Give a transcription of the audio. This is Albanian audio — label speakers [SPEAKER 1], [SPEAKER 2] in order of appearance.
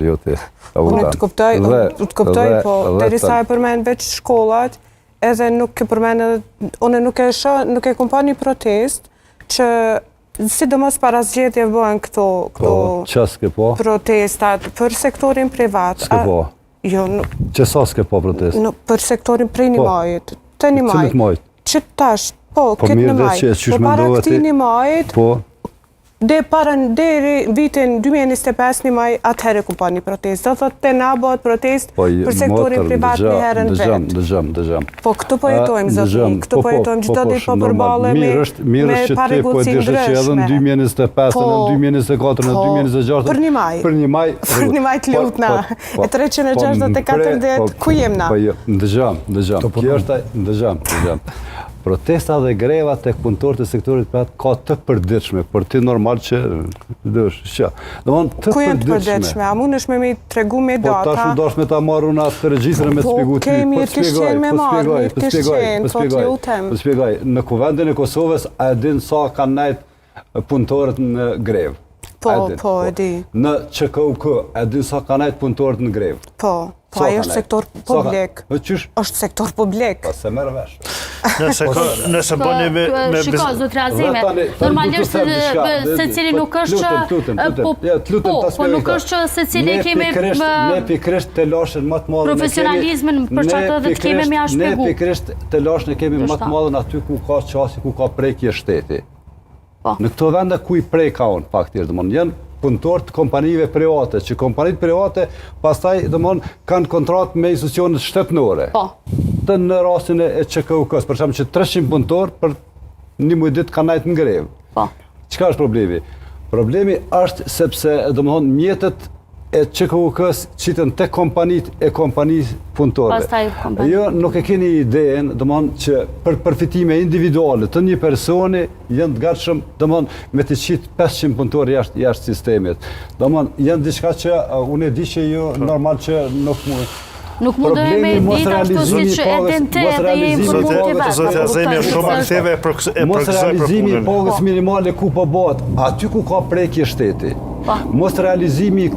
[SPEAKER 1] Jo ti.
[SPEAKER 2] Unë të kuptoj, unë të kuptoj, po derisa e përmend veç shkollat, edhe nuk e përmend edhe, unë nuk e shoh, nuk e kom pa një protest që sidomos para zgjedhjeve bëhen këto, këto
[SPEAKER 1] Po, që s'ke po?
[SPEAKER 2] protestat për sektorin privat.
[SPEAKER 1] S'ke po.
[SPEAKER 2] Jo, nuk,
[SPEAKER 1] Që sa s'ke po protest?
[SPEAKER 2] nuk, për sektorin prej një
[SPEAKER 1] Po.
[SPEAKER 2] majit, të një
[SPEAKER 1] Cilit
[SPEAKER 2] majit.
[SPEAKER 1] majit?
[SPEAKER 2] Që tash, po,
[SPEAKER 1] Po
[SPEAKER 2] këtë
[SPEAKER 1] mirë
[SPEAKER 2] një
[SPEAKER 1] dhe
[SPEAKER 2] maj.
[SPEAKER 1] që- qysh
[SPEAKER 2] Po para
[SPEAKER 1] mendove
[SPEAKER 2] këtij
[SPEAKER 1] ti?
[SPEAKER 2] një majit,
[SPEAKER 1] Po,
[SPEAKER 2] Dhe para deri vitin 2025 një maj, atëherë ku pa një protest. Do thotë te na bëhet protest
[SPEAKER 1] po,
[SPEAKER 2] për sektorin
[SPEAKER 1] motër,
[SPEAKER 2] privat
[SPEAKER 1] dëgja,
[SPEAKER 2] një herë në
[SPEAKER 1] Dëgjam,
[SPEAKER 2] vit.
[SPEAKER 1] dëgjam, dëgjam.
[SPEAKER 2] Po këtu po jetojmë, zotni,
[SPEAKER 1] dëgjam,
[SPEAKER 2] këtu po jetojmë, çdo ditë po
[SPEAKER 1] normal.
[SPEAKER 2] përballemi
[SPEAKER 1] Mirë është, mirë
[SPEAKER 2] me
[SPEAKER 1] është që ti po e
[SPEAKER 2] parregullsi
[SPEAKER 1] dish që edhe në
[SPEAKER 2] ndryshme.
[SPEAKER 1] 2025,
[SPEAKER 2] Po,
[SPEAKER 1] në 2024, në
[SPEAKER 2] po,
[SPEAKER 1] 2026,
[SPEAKER 2] për një maj.
[SPEAKER 1] Për një maj.
[SPEAKER 2] Për një maj të
[SPEAKER 1] Po,
[SPEAKER 2] lutna.
[SPEAKER 1] po, po,
[SPEAKER 2] E 364
[SPEAKER 1] po,
[SPEAKER 2] ditë,
[SPEAKER 1] po,
[SPEAKER 2] ku jem na?
[SPEAKER 1] Po jo, ndëgjam, ndëgjam.
[SPEAKER 3] Të po
[SPEAKER 1] Kjo është, ndëgjam, ndëgjam. Protesta dhe greva tek punëtorët e sektorit privat ka të përditshme, por ti normal që dësh, që. Domthon të
[SPEAKER 2] Ku janë të
[SPEAKER 1] përditshme.
[SPEAKER 2] përditshme? A mundesh me mi tregu me
[SPEAKER 1] Po
[SPEAKER 2] data?
[SPEAKER 1] tash u dash me ta marrë unë atë regjistrin me të
[SPEAKER 2] Po,
[SPEAKER 1] shpjegu ty.
[SPEAKER 2] okej,
[SPEAKER 1] Po
[SPEAKER 2] mirë
[SPEAKER 1] të
[SPEAKER 2] kish
[SPEAKER 1] shpjegoj,
[SPEAKER 2] qenë me
[SPEAKER 1] po të
[SPEAKER 2] marrë,
[SPEAKER 1] shpjegoj,
[SPEAKER 2] mirë
[SPEAKER 1] po të
[SPEAKER 2] kish
[SPEAKER 1] shpjegoj,
[SPEAKER 2] qenë,
[SPEAKER 1] po të
[SPEAKER 2] po të
[SPEAKER 1] shpjegoj,
[SPEAKER 2] lutem.
[SPEAKER 1] Po të shpjegoj, në kuvendin e Kosovës a e din sa kanë nejt punëtorët në grevë?
[SPEAKER 2] Po,
[SPEAKER 1] A e din?
[SPEAKER 2] po, e di.
[SPEAKER 1] Në QKUK, a e din sa kanë nejt punëtorët në grevë?
[SPEAKER 2] Po, po
[SPEAKER 1] Sa
[SPEAKER 2] ai
[SPEAKER 1] kanë
[SPEAKER 2] është
[SPEAKER 1] nejt?
[SPEAKER 2] sektor
[SPEAKER 1] Sa kanë-
[SPEAKER 2] publik.
[SPEAKER 1] Po qysh?
[SPEAKER 2] Është sektor publik.
[SPEAKER 1] Pa se merr vesh.
[SPEAKER 4] Nëse ka, nëse bëni me me
[SPEAKER 5] Shiko, zotri Azeme,
[SPEAKER 1] Dhe tani- tani
[SPEAKER 5] normalisht
[SPEAKER 1] du të them diçka,
[SPEAKER 5] se
[SPEAKER 1] dhe-
[SPEAKER 5] cili
[SPEAKER 1] po,
[SPEAKER 5] nuk është që
[SPEAKER 1] lutem, lutem, lutem.
[SPEAKER 5] po,
[SPEAKER 1] Ja, të lutem
[SPEAKER 5] po,
[SPEAKER 1] ta
[SPEAKER 5] po
[SPEAKER 1] shpjegoj
[SPEAKER 5] nuk
[SPEAKER 1] këtë.
[SPEAKER 5] është që se cili
[SPEAKER 1] Ne
[SPEAKER 5] kemi
[SPEAKER 1] pikërisht-
[SPEAKER 5] më-
[SPEAKER 1] Ne pikërisht të lashën më të madhe ne kemi-
[SPEAKER 5] Profesionalizmin për
[SPEAKER 1] ne
[SPEAKER 5] që atë dhe të kemi
[SPEAKER 1] pikërisht-
[SPEAKER 5] me ja
[SPEAKER 1] Ne
[SPEAKER 5] shpjegu.
[SPEAKER 1] pikërisht të lashën e kemi më të
[SPEAKER 5] Ndoshta.
[SPEAKER 1] madhen aty ku ka qasje, ku ka prekje shteti.
[SPEAKER 5] Po.
[SPEAKER 1] Në këto vende ku i preka unë, faktikisht, domthon janë punëtorë të kompanive private, që kompanitë private pastaj domthon kanë kontratë me institucionet shtetërore.
[SPEAKER 5] Po.
[SPEAKER 1] Të në rastin e e QKUK-s, për shembull që 300 punëtorë për një muaj ditë kanë nejt në grevë.
[SPEAKER 5] Po.
[SPEAKER 1] Çka është problemi? Problemi është sepse, domethënë, mjetet e QKUK-s qiten te kompanitë e kompanisë punëtorëve.
[SPEAKER 5] Pastaj kompani.
[SPEAKER 1] Jo, nuk e keni idenë, domethënë, që për përfitime individuale të një personi janë të gatshëm, domethënë, me të qit 500 punëtorë jashtë jashtë sistemit. Domethënë, janë diçka që uh, unë e di që ju normal që nuk mund.
[SPEAKER 5] Nuk mundoj me
[SPEAKER 1] Problemi
[SPEAKER 5] ditë ashtu
[SPEAKER 1] mosrealizimi
[SPEAKER 5] siç e
[SPEAKER 1] pagës-
[SPEAKER 5] din ti edhe je
[SPEAKER 1] mosrealizimi
[SPEAKER 5] informuar ti
[SPEAKER 1] pagës-
[SPEAKER 5] vetë.
[SPEAKER 4] Zoti
[SPEAKER 5] po
[SPEAKER 4] Azemi
[SPEAKER 5] kuptoj,
[SPEAKER 4] është shumë
[SPEAKER 5] se është-
[SPEAKER 4] aktive e përgëzoj e
[SPEAKER 1] Mos
[SPEAKER 4] përgëzoj për
[SPEAKER 1] realizimi i
[SPEAKER 4] punën.
[SPEAKER 1] pagës
[SPEAKER 5] Po.
[SPEAKER 1] minimale ku po bëhet, aty ku ka prekje shteti.
[SPEAKER 5] Po.
[SPEAKER 1] Mos realizimi i.